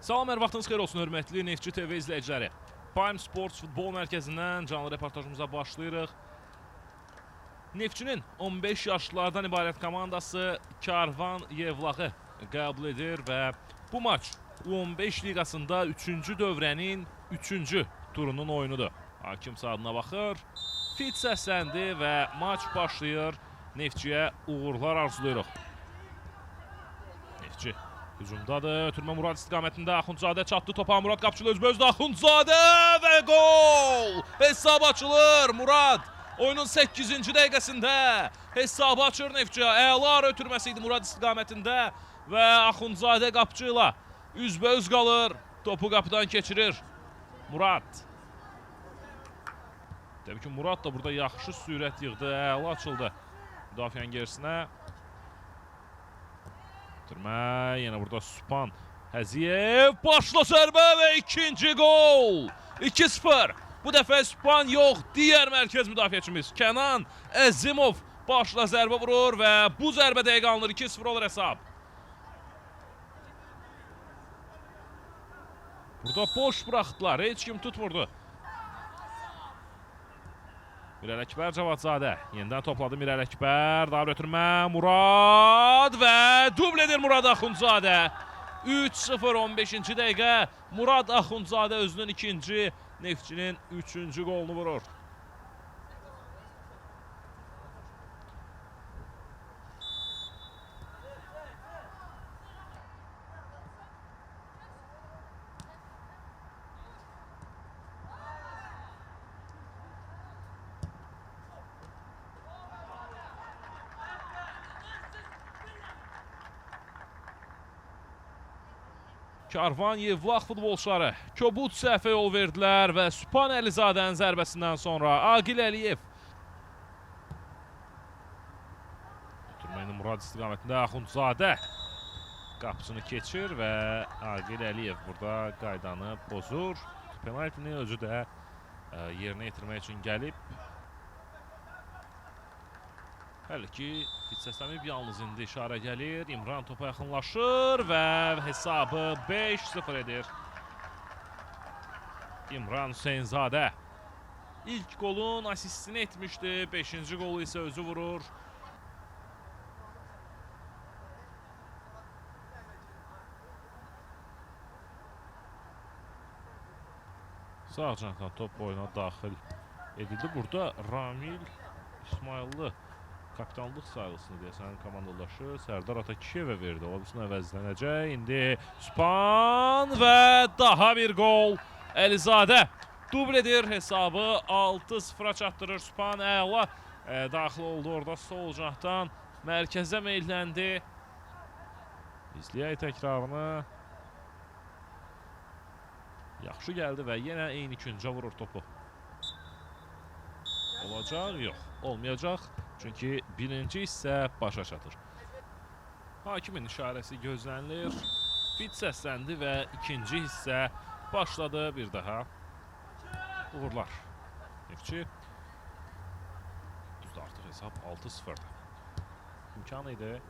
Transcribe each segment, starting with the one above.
Salam, hər vaxtınız xeyir olsun, hörmətli Neftçi TV izləyiciləri. Prime Sports Futbol Mərkəzindən canlı reportajımıza başlayırıq. Neftçinin 15 yaşlılardan ibarət komandası Karvan Yevlaxı qəbul edir və bu maç U15 liqasında 3-cü dövrənin 3-cü turunun oyunudur. Hakim saatına baxır, fit səsləndi və maç başlayır. Neftçiyə uğurlar arzulayırıq. Neftçi hücumdadır. Ötürmə Murad istiqamətində Axundzadə çatdı topa. Murad qapıçılı özbəözdə Axundzadə və gol! Hesab açılır Murad. Oyunun 8-ci dəqiqəsində hesabı açır Neftçi. Əla ötürməsi idi Murad istiqamətində və Axundzadə qapıçı ilə üzbəüz qalır. Topu qapıdan keçirir Murad. Təbii ki, Murad da burada yaxşı sürət yığdı. Əla açıldı müdafiənin gerisinə. Ötürmə, yenə burada Süpan Həziyev başla zərbə və ikinci gol. 2-0. Bu dəfə Süpan yox, digər mərkəz müdafiəçimiz Kənan Əzimov başla zərbə vurur və bu zərbə dəqiq alınır. 2-0 olur hesab. Burada boş buraxdılar. Heç kim tutmurdu. Mirəl Əkbər Cavadzadə yenidən topladı Mirəl Əkbər. Daha bir ötürmə Murad və dubl edir Murad Axundzadə. 3-0 15-ci dəqiqə Murad Axundzadə özünün ikinci, Neftçinin üçüncü golunu vurur. Karvan Yevlax futbolçuları kobud səhvə yol verdilər və Süpan Əlizadənin zərbəsindən sonra Aqil Əliyev. Ötürmə Murad istiqamətində Axundzadə qapısını keçir və Aqil Əliyev burada qaydanı pozur. Penaltini özü də yerinə yetirmək üçün gəlib. Hələ ki, fit səslənməyib, yalnız indi işarə gəlir. İmran topa yaxınlaşır və hesabı 5-0 edir. İmran Hüseynzadə ilk golun asistini etmişdi. 5-ci qolu isə özü vurur. Sağ cinahdan top oyuna daxil edildi. Burada Ramil İsmayıllı kapitanlıq sayılısını deyəsən komandadaşı Sərdar Atakişiyevə verdi. Ola bilsin əvəzlənəcək. İndi Süpan və daha bir gol. Əlizadə dubl edir hesabı 6-0-a çatdırır. Süpan əla daxil oldu orada sol cinahdan. Mərkəzə meyilləndi. İzləyək təkrarını. Yaxşı gəldi və yenə eyni küncə vurur topu. Olacaq? Yox, olmayacaq. Çünki birinci hissə başa çatır. Hakimin işarəsi gözlənilir. Fit səsləndi və ikinci hissə başladı bir daha. Uğurlar. Neftçi. Düzdür, artıq hesab 6-0-dır. İmkan idi.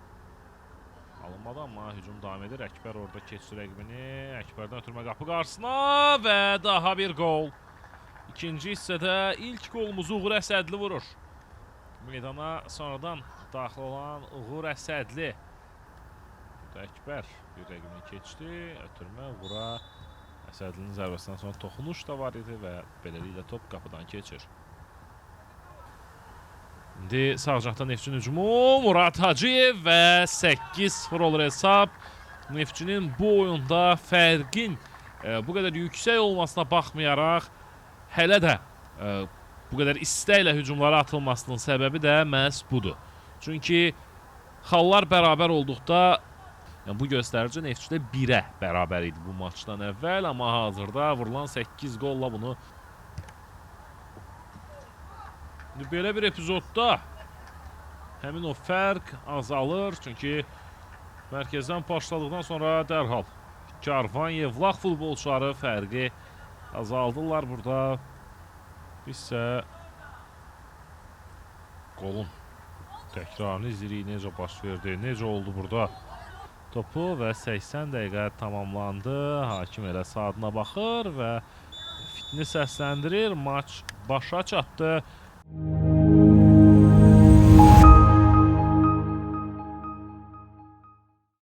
Alınmadı, amma hücum davam edir. Əkbər orada keçdi rəqibini. Əkbərdən ötürmə qapı qarşısına və daha bir gol. İkinci hissədə ilk golumuzu Uğur Əsədli vurur. Meydana sonradan daxil olan Uğur Əsədli. Burada Əkbər bir rəqibini keçdi. Ötürmə Uğura Əsədlinin zərbəsindən sonra toxunuş da var idi və beləliklə top qapıdan keçir. İndi sağ cinahdan Neftçinin hücumu Murad Hacıyev və 8-0 olur hesab. Neftçinin bu oyunda fərqin bu qədər yüksək olmasına baxmayaraq hələ də bu qədər istəklə hücumlara atılmasının səbəbi də məhz budur. Çünki xallar bərabər olduqda, yəni bu göstərici Neftçidə 1-ə bərabər idi bu maçdan əvvəl, amma hazırda vurulan 8 qolla bunu. İndi belə bir epizodda həmin o fərq azalır. Çünki mərkəzdən başladıqdan sonra dərhal Karvan Yevlax futbolçuları fərqi azaldırlar burada. Bizsə qolun təkrarını izləyirik. Necə baş verdi, necə oldu burada. topu və 80 dəqiqə tamamlandı. Hakim elə saatına baxır və fitni səsləndirir. Maç başa çatdı.